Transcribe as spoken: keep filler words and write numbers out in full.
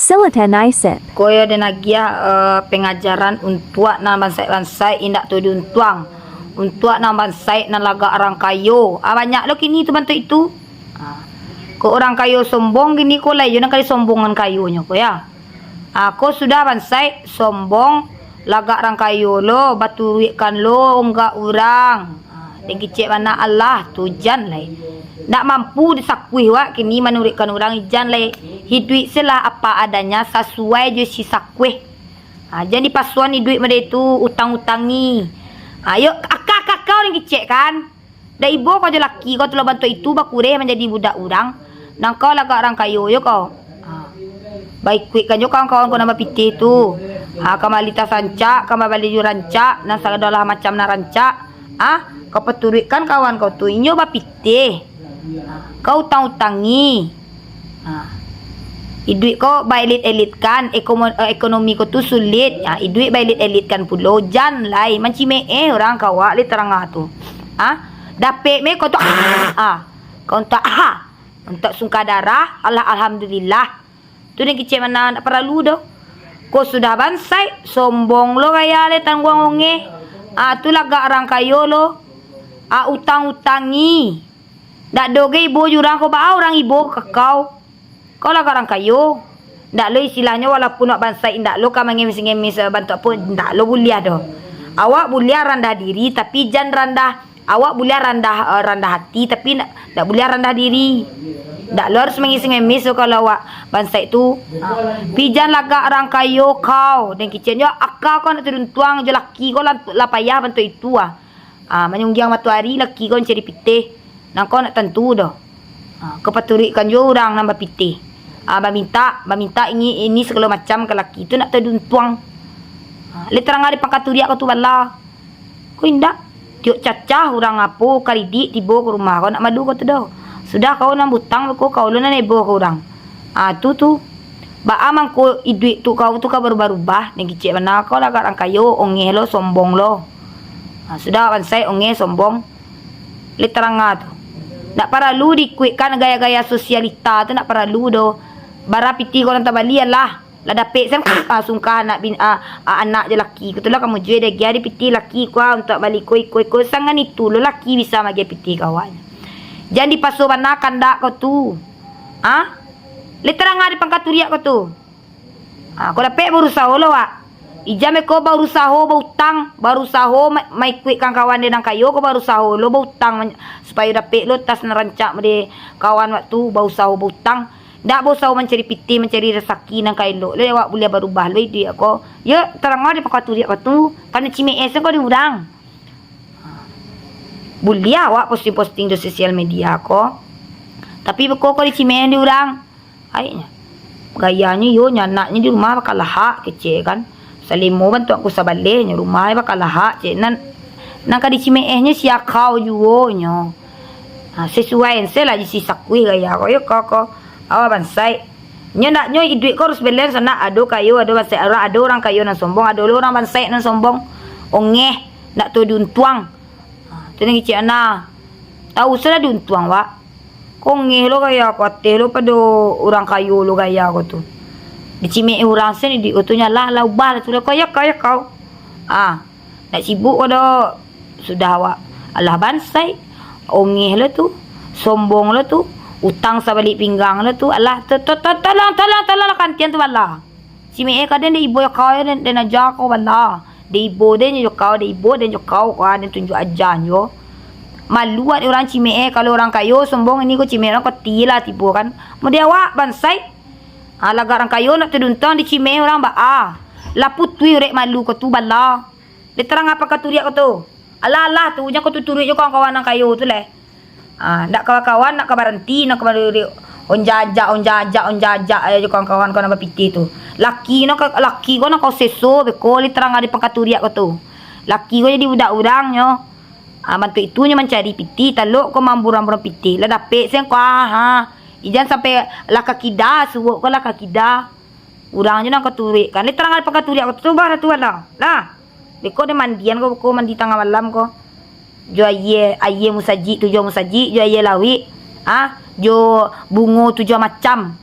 Selatan Isip. Ko yo den agiah, eh, pengajaran untuak nan bansaik-bansaik indak tu diuntuang. Untuak nan bansaik nan lagak rang kayo. Ah, banyak lo kini tu bantuak itu. Ah. Ko urang kayo sombong kini ko lai yo nan ka disombongan kayonyo ko ya. Ah, ko sudah bansaik sombong lagak rang kayo lo, baturuikkan lo onggak urang. Ah, den kicek bana alah tu jan lai. Ndak mampu disakuih wak kini manuruikkan urang jan lai. Hiduik selah apa adanya sasuai jo isi sakuih. Ha, jan dipasuan iduik model itu, utang-utangi. Ha, yo, aka-aka kau nan kicek kan? Dak ibo kau jo laki kau tu lah bantuak itu bakureh manjadi budak urang. Nan kau lagak rang kayo yo kau. Ha. Baikuikkan jo kawan-kawan kau nan bapitih tu. Ha, ka mali tas rancak, ka mali baju rancak, nan sagalo lah macam nan rancak. Ha, kau paturuikkan kawan kau tu, inyo bapitih. Ha, kau utang-utangi. Ha. Iduik ko baelit-elitkan, ekomo-, eh, ekonomi ko tu sulit. Ha, iduik baelit-elitkan pulo, jan lai mancimeh-eh urang ka awak lai tarang tu. Ha? Dapek me ko tu, ah, kau untuak, ah, untuak sungka darah, alah, alhamdulillah. Tu den kicek bana, ndak paralu doh. Ko sudah bansaik, sombong lo gaya le tangguang ongeh. Ah, tu lagak rang kayo lo. Ah, utang-utangi. Ndak doh ge ibo jo urang ko, baa urang ibo ka kau. Kau lagak rang kayo. Ndak lo istilahnyo, walaupun awak bansaik, ndak lo ka mangemis-ngemis, eh, bantuak apo, ndak lo buliah doh. Awak buliah randah diri, tapi jan randah, awak buliah randah, eh, randah hati, tapi ndak, ndak buliah randah diri. Ndak lo harus mangemis-ngemis doh kalau awak bansaik tu. Ha. Pi jan lagak rang kayo kau, den kicek nyo aka kau nak taduntuang jo laki kau lah, lah payah bantuak itu ah. Ah, manyunggiang matoari laki kau mancari pitih, nan kau ndak tantu doh. Ah, kau paturuikkan juo urang nan bapitih. Ah, bamintak, bamintak ini, ini sagalo macam ka laki tu ndak taduntuang. Ah, lai tarang ari pangka turiak kau tu bala. Kau indak, tiok cacah urang apo karidik tibo ka rumah kau, ndak malu kau tu doh. Sudah kau nan butang beko kau lo nan ebo ka urang. Ah, tu tu. Baa mangko iduik tu kau tu ka barubah-rubah, den kicek bana kau lagak rang kayo, ongeh lo, sombong lo. Ha, sudah bansaik ongeh sombong. Lai tarang tu. Ndak paralu diikuikkan gaya-gaya sosialita tu, ndak paralu doh. Bara pitih kau nan tabali alah. Lah dapek sen, ah, sungka anak bin-, ah, ah, anak jo laki. Ko tu lah kamu jua diagiah di pitih laki ko, ah, untuak bali ko iko-iko. Sangan itu lo laki bisa maagiah pitih ka awaknyo. Jan dipaso bana kandak kau tu. Ha? Lai tarang di pangka turiak kau tu. Ha, kau dapek barusaho lo, wak. Ijam eko barusaho, bautang, barusaho ma-, maikuik kawan-kawan den nan kayo, kau barusaho lo bautang man-, supayo dapek lo tas nan rancak mode kawan wak tu, barusaho bautang. Ndak barusaho mancari pitih, mancari rasaki nan ka elok. Lai awak buliah barubah lo iduik ko. Yo, tarang di pangka turiak kau tu, kan cimeh esen kau di urang. Buliah awak posting-posting di sosial media ko. Tapi beko kau dicimeh di urang. Ai nyo. Gayanyo iyo, nyo anaknyo di rumah bakalahak, kecek kan. Salimo bantuak ku sabaleh, nyo rumah bakalahak, cek. Nan, nan ka dicimeh-ehnyo sia kau juo nyo. Ha, sesuai se lah isi sakuih gaya ko, yo ko, ko. Awak bansaik. Nyo ndak nyo iduik ko harus balance, ndak ado kayo, ado bansaik, ado urang kayo nan sombong, ado lo urang bansaik nan sombong. Ongeh, ndak tu diuntuang. Ha, tu nan kicik ana. Tau sudah diuntuang, wak. Kongeh lo gaya ko, ateh lo pado urang kayo lo gaya ko tu. Dicimek urang sen iduik ko tu, nyalah lah ubah lah tu lah. Kau ya kau, ya kau. Ah, nak sibuk ko do. Sudah awak alah bansai, ongeh lo tu, sombong lo tu, utang sabalik pinggang lo tu. Alah, to-, to-, to-, tolong, tolong, tolong lah kantian tu bala. Cimek eh, ka den, dek ibo yo kau, den, den aja kau bala. Dek ibo den jo kau, dek ibo den jo kau, kau den tunjuk aja nyo. Malu wak dek urang cimek eh, kalau urang kayo sombong ini ko cimek urang ko ti lah tibo kan. Mode awak bansai. Ha, lagak urang kayo nak taduntuang dicimek urang baa. Lah putuih urek malu ko tu bala. Dek tarang apa ka turiak ko tu. Alah, alah tu, jan ko tu turuik jo kawan-kawan nan kayo tu leh. Ah, ndak kawan-kawan, ndak ka baranti, ndak ka baranti. Onjajak, onjajak, onjajak aja jo kawan-kawan kau nan bapitih tu. Laki no ka, laki ko nan kau seso, beko lai tarang ari pangka turiak ko tu. Laki ko jadi budak urang nyo. Ah, bantuak itu nyo mancari pitih, talok ko mamburan-buran pitih. Lah dapek sen ko, ah, ha. Ijan sampai lah ka kida, suok ko lah ka kida. Urang jo nan ka turuik kan. Lai tarang ari pangka turiak ko tu, bah, tu lah. Lah. Beko den mandian ko, ko mandi tangah malam ko. Jo aia, aia musajik tujuah musajik, jo aia lawik, ah, jo bungo tujuah macam.